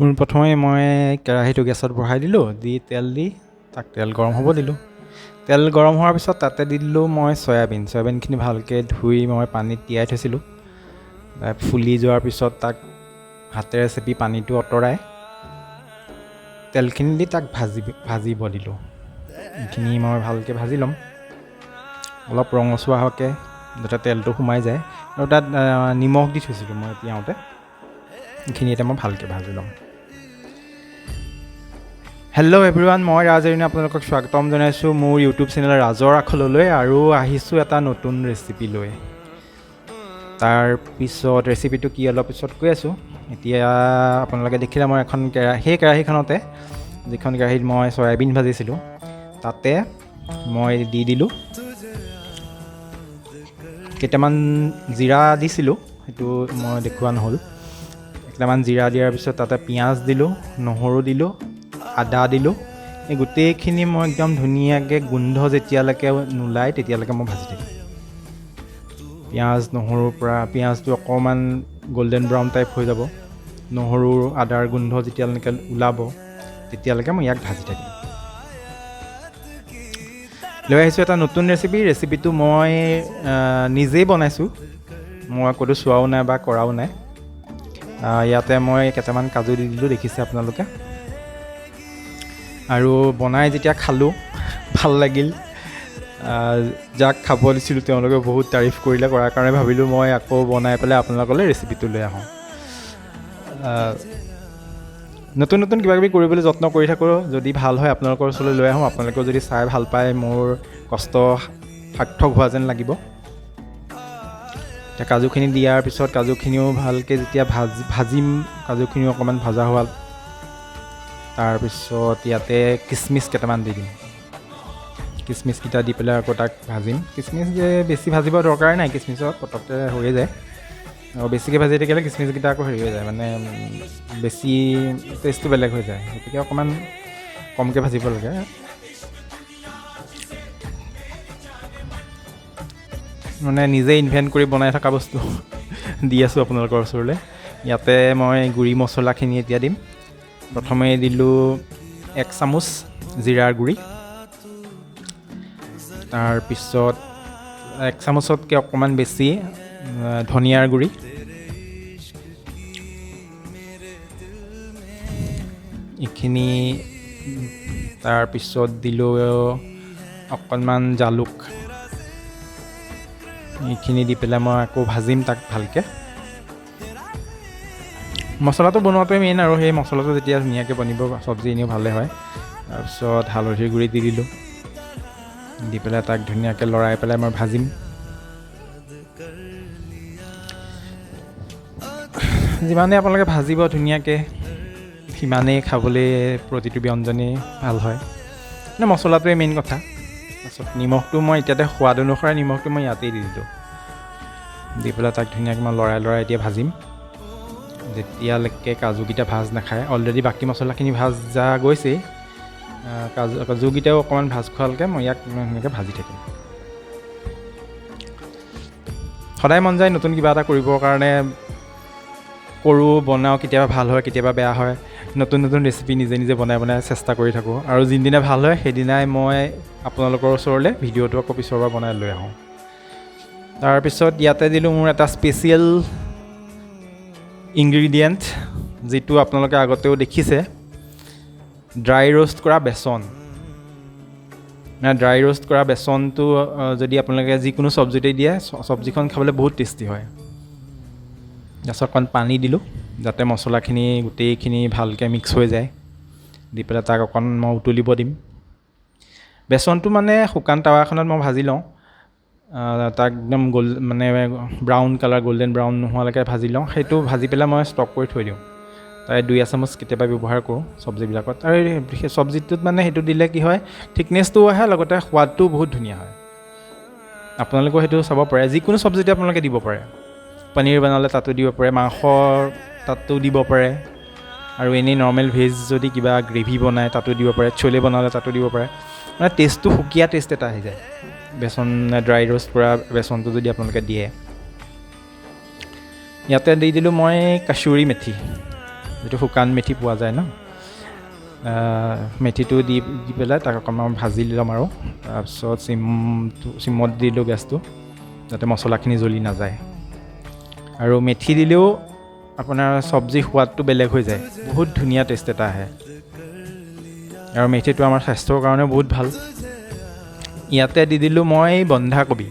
পোনপ্ৰথমে মই কেৰাহীটো গেছত বহাই দিলোঁ, দি তেল দি তাক তেল গৰম হ'ব দিলোঁ। তেল গৰম হোৱাৰ পিছত তাতে দি দিলোঁ মই চয়াবিন। চয়াবিনখিনি ভালকৈ ধুই মই পানীত তিয়াই থৈছিলোঁ। ফুলি যোৱাৰ পিছত তাক হাতেৰে চেপি পানীটো আঁতৰাই তেলখিনি দি তাক ভাজিব দিলোঁ। এইখিনি মই ভালকৈ ভাজি ল'ম, অলপ ৰঙচুৱা হোৱাকৈ, যাতে তেলটো সোমাই যায়। আৰু তাত নিমখ দি থৈছিলোঁ মই তিয়াওঁতে। এইখিনি এতিয়া মই ভালকৈ ভাজি ল'ম। হেল্ল' এভৰিৱান, মই ৰাজ এৰিনা আপোনালোকক স্বাগতম জনাইছোঁ মোৰ ইউটিউব চেনেল ৰাজৰ আখললৈ আৰু আহিছোঁ এটা নতুন ৰেচিপি লৈ। তাৰপিছত ৰেচিপিটো কি অলপ পিছত কৈ আছোঁ। এতিয়া আপোনালোকে দেখিলে মই এখন সেই কেৰাহীখনতে, যিখন কেৰাহীত মই চয়াবিন ভাজিছিলোঁ, তাতে মই দি দিলোঁ কেইটামান জিৰা দিছিলোঁ, সেইটো মই দেখুওৱা নহ'ল। কেইটামান জিৰা দিয়াৰ পিছত তাতে পিঁয়াজ দিলোঁ, নহৰু দিলোঁ, আদা দিলোঁ। এই গোটেইখিনি মই একদম ধুনীয়াকৈ গোন্ধ যেতিয়ালৈকে নোলায় তেতিয়ালৈকে মই ভাজি থাকিম। পিঁয়াজ নহৰুৰ পৰা পিঁয়াজটো অকণমান গল্ডেন ব্ৰাউন টাইপ হৈ যাব, নহৰু আদাৰ গোন্ধ যেতিয়ালৈকে ওলাব তেতিয়ালৈকে মই ইয়াক ভাজি থাকিম। লৈ আহিছোঁ এটা নতুন ৰেচিপি। ৰেচিপিটো মই নিজেই বনাইছোঁ, মই ক'তো চোৱাও নাই বা কৰাও নাই। ইয়াতে মই কেইটামান কাজু দি দিলোঁ, দেখিছে আপোনালোকে। আৰু বনাই যেতিয়া খালোঁ ভাল লাগিল। যাক খাব দিছিলোঁ তেওঁলোকে বহুত তাৰিফ কৰিলে, কৰাৰ কাৰণে ভাবিলোঁ মই আকৌ বনাই পেলাই আপোনালোকলৈ ৰেচিপিটো লৈ আহোঁ। নতুন নতুন কিবা কিবি কৰিবলৈ যত্ন কৰি থাকোঁ, যদি ভাল হয় আপোনালোকৰ ওচৰলৈ লৈ আহোঁ। আপোনালোকেও যদি চাই ভাল পায় মোৰ কষ্ট সাৰ্থক হোৱা যেন লাগিব। এতিয়া কাজুখিনি দিয়াৰ পিছত কাজুখিনিও ভালকৈ যেতিয়া ভাজিম, কাজুখিনিও অকণমান ভজা হোৱা তাৰপিছত ইয়াতে কিচমিচ কেইটামান দি দিম। কিচমিচকেইটা দি পেলাই আকৌ তাক ভাজিম। কিচমিচ যে বেছি ভাজিব দৰকাৰ নাই, কিচমিচত পটককৈ হৈয়ে যায়। আৰু বেছিকৈ ভাজি থাকিলে কিচমিচকেইটা আকৌ হেৰি হৈ যায়, মানে বেছি টেষ্টটো বেলেগ হৈ যায়। গতিকে অকণমান কমকৈ ভাজিব লাগে। মানে নিজে ইনভেণ্ট কৰি বনাই থকা বস্তু দি আছোঁ আপোনালোকৰ ওচৰলৈ। ইয়াতে মই গুড়ি মছলাখিনি এতিয়া দিম। প্ৰথমে দিলোঁ 1 চামুচ জিৰাৰ গুড়ি, তাৰপিছত 1 চামুচতকৈ অকণমান বেছি ধনিয়াৰ গুড়ি, এইখিনি। তাৰপিছত দিলোঁ অকণমান জালুক। এইখিনি দি পেলাই মই আকৌ ভাজিম তাক ভালকৈ। মছলাটো বনোৱাটোৱে মেইন আৰু সেই মছলাটো যেতিয়া ধুনীয়াকৈ বনিব চব্জি এনেও ভালেই হয়। তাৰপিছত হালধিৰ গুড়ি দি দিলোঁ, দি পেলাই তাক ধুনীয়াকৈ লৰাই পেলাই মই ভাজিম। যিমানেই আপোনালোকে ভাজিব ধুনীয়াকৈ সিমানেই খাবলৈ প্ৰতিটো ব্যঞ্জনেই ভাল হয়। মানে মছলাটোৱে মেইন কথা। তাৰপিছত নিমখটো মই এতিয়াতে সোৱাদ অনুসৰি নিমখটো মই ইয়াতেই দি দিলোঁ। দি পেলাই তাক ধুনীয়াকৈ মই লৰাই লৰাই এতিয়া ভাজিম, যেতিয়ালৈকে কাজুকেইটা ভাজ নাখায়। অলৰেডি বাকী মছলাখিনি ভাজা গৈছেই, কাজুকেইটাও অকণমান ভাজ খোৱালৈকে মই ইয়াক ধুনীয়াকৈ ভাজি থাকিম। সদায় মন যায় নতুন কিবা এটা কৰিবৰ কাৰণে, কৰোঁ, বনাওঁ, কেতিয়াবা ভাল হয় কেতিয়াবা বেয়া হয়। নতুন নতুন ৰেচিপি নিজে নিজে বনাই বনাই চেষ্টা কৰি থাকোঁ আৰু যোনদিনা ভাল হয় সেইদিনাই মই আপোনালোকৰ ওচৰলৈ ভিডিঅ'টো আকৌ পিছৰ পৰা বনাই লৈ আহোঁ। তাৰপিছত ইয়াতে দিলোঁ মোৰ এটা স্পেচিয়েল ইনগ্ৰিডিয়েণ্ট, যিটো আপোনালোকে আগতেও দেখিছে, ড্ৰাই ৰোষ্ট কৰা বেচন। মানে ড্ৰাই ৰোষ্ট কৰা বেচনটো যদি আপোনালোকে যিকোনো চব্জিতে দিয়ে, চব্জিখন খাবলৈ বহুত টেষ্টি হয়। তাৰপিছত অকণ পানী দিলোঁ যাতে মছলাখিনি গোটেইখিনি ভালকৈ মিক্স হৈ যায়। দি পেলাই তাক অকণ মই উতলিব দিম। বেচনটো মানে শুকান টাৱাখনত মই ভাজি লওঁ, তাক একদম মানে ব্ৰাউন কালাৰ, গল্ডেন ব্ৰাউন নোহোৱালৈকে ভাজি লওঁ। সেইটো ভাজি পেলাই মই ষ্টক কৰি থৈ দিওঁ। তাৰে 2 এচামুচ কেতিয়াবা ব্যৱহাৰ কৰোঁ চব্জিবিলাকত। আৰু সেই চব্জিটোত মানে সেইটো দিলে কি হয়, থিকনেছটোও আহে, লগতে সোৱাদটোও বহুত ধুনীয়া হয়। আপোনালোকেও সেইটো চাব পাৰে, যিকোনো চব্জিতে আপোনালোকে দিব পাৰে। পনীৰ বনালে তাতো দিব পাৰে, মাংস তাতো দিব পাৰে, আৰু এনেই নৰ্মেল ভেজ যদি কিবা গ্ৰেভি বনায় তাতো দিব পাৰে, চ'লে বনালে তাতো দিব পাৰে। মানে টেষ্টটো সুকীয়া টেষ্ট এটা আহি যায় বেচন ড্ৰাই ৰোষ্ট কৰা বেচনটো যদি আপোনালোকে দিয়ে। ইয়াতে দি দিলোঁ মই কাচুৰি মেথি। যিটো শুকান মেথি পোৱা যায় ন, মেথিটো দি দি পেলাই তাক অকণমান ভাজি ল'ম আৰু তাৰপিছত চিমত দি দিলোঁ গেছটো, যাতে মছলাখিনি জ্বলি নাযায়। আৰু মেথি দিলেও আপোনাৰ চব্জিৰ সোৱাদটো বেলেগ হৈ যায়, বহুত ধুনীয়া টেষ্ট এটা আহে। আৰু মেথিটো আমাৰ স্বাস্থ্যৰ কাৰণেও বহুত ভাল। ইয়াতে দি দিলোঁ মই বন্ধাকবি।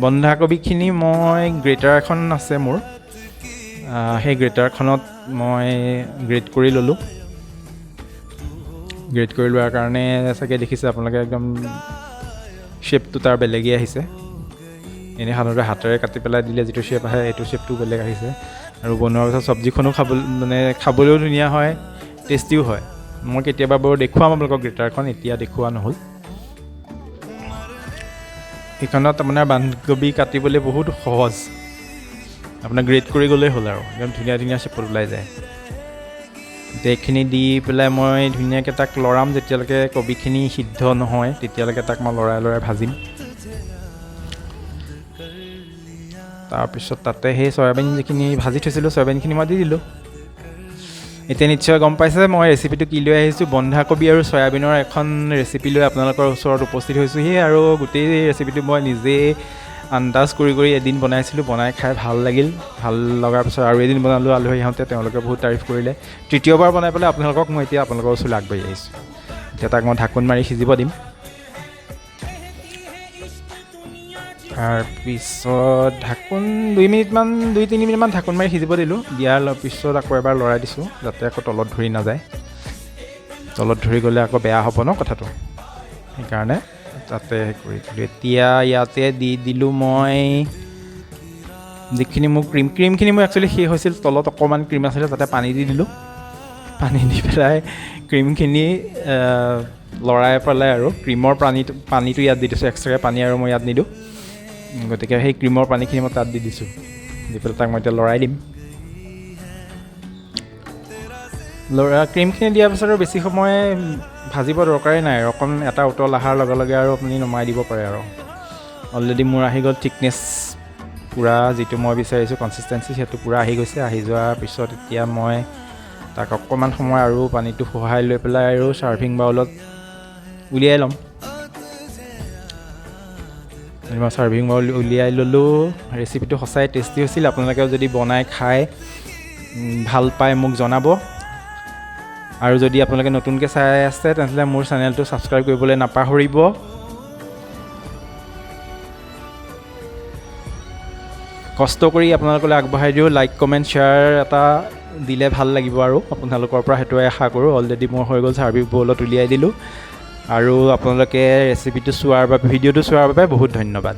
বন্ধাকবিখিনি মই গ্ৰেটাৰ এখন আছে মোৰ, সেই গ্ৰেটাৰখনত মই গ্ৰেট কৰি ল'লোঁ। গ্ৰেট কৰি লোৱাৰ কাৰণে চাগে দেখিছে আপোনালোকে একদম শ্বেপটো তাৰ বেলেগেই আহিছে। এনেই সাধাৰণতে হাতেৰে কাটি পেলাই দিলে যিটো শ্বেপ আহে, এইটো শ্বেপটো বেলেগ আহিছে। আৰু বনোৱাৰ পিছত চব্জিখনো মানে খাবলৈও ধুনীয়া হয়, টেষ্টিও হয়। মই কেতিয়াবা বাৰু দেখুৱাম আপোনালোকক গ্ৰেটাৰখন, এতিয়া দেখুওৱা নহ'ল। এইখনত আপোনাৰ বন্ধাকবি কাটিবলৈ বহুত সহজ, আপোনাৰ গ্ৰেট কৰি গ'লেই হ'ল আৰু একদম ধুনীয়া ধুনীয়া শ্বেপত ওলাই যায়। এতিয়া এইখিনি দি পেলাই মই ধুনীয়াকৈ তাক লৰাম, যেতিয়ালৈকে কবিখিনি সিদ্ধ নহয় তেতিয়ালৈকে তাক মই লৰাই লৰাই ভাজিম। তাৰপিছত তাতে সেই চয়াবিন যিখিনি ভাজি থৈছিলোঁ, চয়াবিনখিনি মই দি দিলোঁ। এতিয়া নিশ্চয় গম পাইছে মই ৰেচিপিটো কি লৈ আহিছোঁ। বন্ধাকবি আৰু চয়াবিনৰ এখন ৰেচিপি লৈ আপোনালোকৰ ওচৰত উপস্থিত হৈছোঁহি। আৰু গোটেই ৰেচিপিটো মই নিজেই আন্দাজ কৰি কৰি এদিন বনাইছিলোঁ, বনাই খাই ভাল লাগিল। ভাল লগাৰ পিছত আৰু এদিন বনালোঁ আলহী আহোঁতে, তেওঁলোকে বহুত তাৰিফ কৰিলে। তৃতীয়বাৰ বনাই পেলাই আপোনালোকক মই এতিয়া আপোনালোকৰ ওচৰলৈ আগবাঢ়ি আহিছোঁ। এতিয়া তাক মই ঢাকোন মাৰি সিজিব দিম। তাৰপিছত ঢাকোন 2 মিনিটমান, 2-3 মিনিটমান ঢাকোন মাৰি সিজিব দিলোঁ। দিয়াৰ পিছত আকৌ এবাৰ লৰাই দিছোঁ, যাতে আকৌ তলত ধৰি নাযায়। তলত ধৰি গ'লে আকৌ বেয়া হ'ব ন কথাটো, সেইকাৰণে তাতে কৰি দিলোঁ। এতিয়া ইয়াতে দি দিলোঁ মই যিখিনি মোৰ ক্ৰীমখিনি মোৰ একচুৱেলি শেষ হৈছিল, তলত অকণমান ক্ৰীম আছিলে, তাতে পানী দি দিলোঁ। পানী দি পেলাই ক্ৰীমখিনি লৰাই পেলাই আৰু ক্ৰীমৰ পানীটো ইয়াত দি দিছোঁ। এক্সট্ৰাকৈ পানী আৰু মই ইয়াত নিদিওঁ, গতিকে সেই ক্ৰীমৰ পানীখিনি মই তাত দি দিছোঁ। দি পেলাই তাক মই এতিয়া লৰাই দিম। ক্ৰীমখিনি দিয়াৰ পিছত আৰু বেছি সময় ভাজিব দৰকাৰেই নাই আৰু অকণ এটা উতল অহাৰ লগে লগে আৰু আপুনি নমাই দিব পাৰে। আৰু অলৰেডি মোৰ আহি গ'ল থিকনেছ পূৰা, যিটো মই বিচাৰিছোঁ কনচিষ্টেঞ্চি, সেইটো পূৰা আহি গৈছে। আহি যোৱাৰ পিছত এতিয়া মই তাক অকণমান সময় আৰু পানীটো শোহাই লৈ পেলাই আৰু ছাৰ্ভিং বাউলত উলিয়াই ল'ম। মই ছাৰ্ভিং বাউল উলিয়াই ল'লোঁ। ৰেচিপিটো সঁচাই টেষ্টি হৈছিল। আপোনালোকেও যদি বনাই খাই ভাল পায় মোক জনাব। আৰু যদি আপোনালোকে নতুনকৈ চাই আছে, তেনেহ'লে মোৰ চেনেলটো ছাবস্ক্ৰাইব কৰিবলৈ নাপাহৰিব। কষ্ট কৰি আপোনালোকলৈ আগবঢ়াই দিওঁ, লাইক, কমেণ্ট, শ্বেয়াৰ এটা দিলে ভাল লাগিব আৰু আপোনালোকৰ পৰা সেইটোৱে আশা কৰোঁ। অলৰেডি মোৰ হৈ গ'ল, ছাৰ্ভিং বউলত উলিয়াই দিলোঁ। আৰু আপোনালোকে ৰেচিপিটো চোৱাৰ বাবে, ভিডিঅ'টো চোৱাৰ বাবে বহুত ধন্যবাদ।